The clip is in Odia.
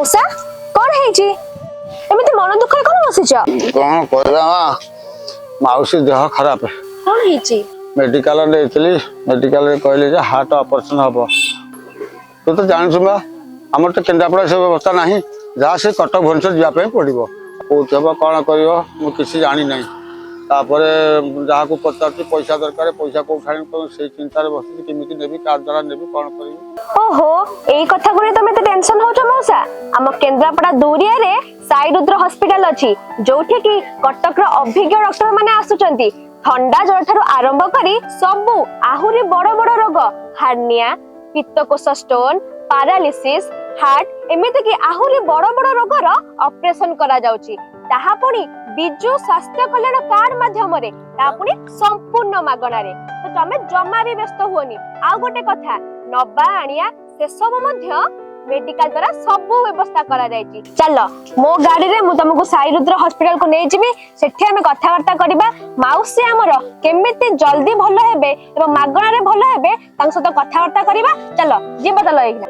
ମଉସା, କଣ ହେଇଛି? ଏମିତି ମନ ଦୁଃଖରେ କଣ ବସିଛ? କଣ କହିବା ମା, ମାଉସୀ ଦେହ ଖରାପ। କଣ ହେଇଛି? ମେଡିକାଲ ନେଇଥିଲି। ମେଡିକାଲରେ କହିଲେ ଯେ ହାର୍ଟ ଅପରେସନ ହବ। ତୁ ତ ଜାଣିଛୁ ମା, ଆମର ତ କେନ୍ଦ୍ରାପଡ଼ା ସେ ବ୍ୟବସ୍ଥା ନାହିଁ। ଯାହା ସେ କଟକ, ଭୁବନେଶ୍ୱର ଯିବା ପାଇଁ ପଡ଼ିବ। କୋଉଠି ହବ, କଣ କରିବ, ମୁଁ କିଛି ଜାଣିନାହିଁ। ତାପରେ ଯାହାକୁ ପଚାରୁଛି, ପଇସା ଦରକାର। ପଇସା କୋଉଠି ଆଣିବି କଣ, ସେଇ ଚିନ୍ତାରେ ବସିଛି। କେମିତି ନେବି, କାହା ଦ୍ୱାରା ନେବି, କଣ କରିବି? ଓହୋ, ଏଇ କଥାକୁ ନେଇ ତମେ ଏତେ ଟେନସନ ହଉଛ ମଉସା? ଆମ କେନ୍ଦ୍ରାପଡା ଦୁରିଆରେ ସାଇ ରୁଦ୍ର ହସ୍ପିଟାଲ ଅଛି, ଯୋଉଠି କି କଟକର ଅଭିଜ୍ଞ ଡକ୍ଟର ମାନେ ଆସୁଛନ୍ତି। ଥଣ୍ଡା ଜ୍ୱର ଠାରୁ ଆରମ୍ଭ କରି ସବୁ ଆହୁରି ବଡ ବଡ ରୋଗ, ହାର୍ନିଆ, ପିତ୍ତକୋଷ ଷ୍ଟୋନ, ପାରାଲିସିସ୍, ହାର୍ଟ, ଏମିତି କି ଆହୁରି ବଡ ବଡ ରୋଗର ଅପରେସନ କରାଯାଉଛି। ତାହା ପୁଣି ବିଜୁ ସ୍ୱାସ୍ଥ୍ୟ କଲ୍ୟାଣ କାର୍ଡ ମାଧ୍ୟମରେ, ତାହା ପୁଣି ସମ୍ପୂର୍ଣ୍ଣ ମାଗଣାରେ। ତ ତମେ ଜମା ବି ବ୍ୟସ୍ତ ହୁଅନି। ଆଉ ଗୋଟେ କଥା, ନବା ଆଣିବା ସେସବୁ ମଧ୍ୟ ମେଡିକାଲ ଦ୍ୱାରା ସବୁ ବ୍ୟବସ୍ଥା କରାଯାଇଛି। ଚାଲ, ମୋ ଗାଡିରେ ମୁଁ ତମକୁ ସାଇ ରୁଦ୍ର ହସ୍ପିଟାଲ କୁ ନେଇଯିବି। ସେଠି ଆମେ କଥାବାର୍ତ୍ତା କରିବା, ମାଉସୀ ଆମର କେମିତି ଜଲ୍ଦି ଭଲ ହେବେ ଏବଂ ମାଗଣାରେ ଭଲ ହେବେ, ତାଙ୍କ ସହିତ କଥାବାର୍ତ୍ତା କରିବା। ଚାଲ ଯିବା, ଚାଲ ଏଇଖିନା।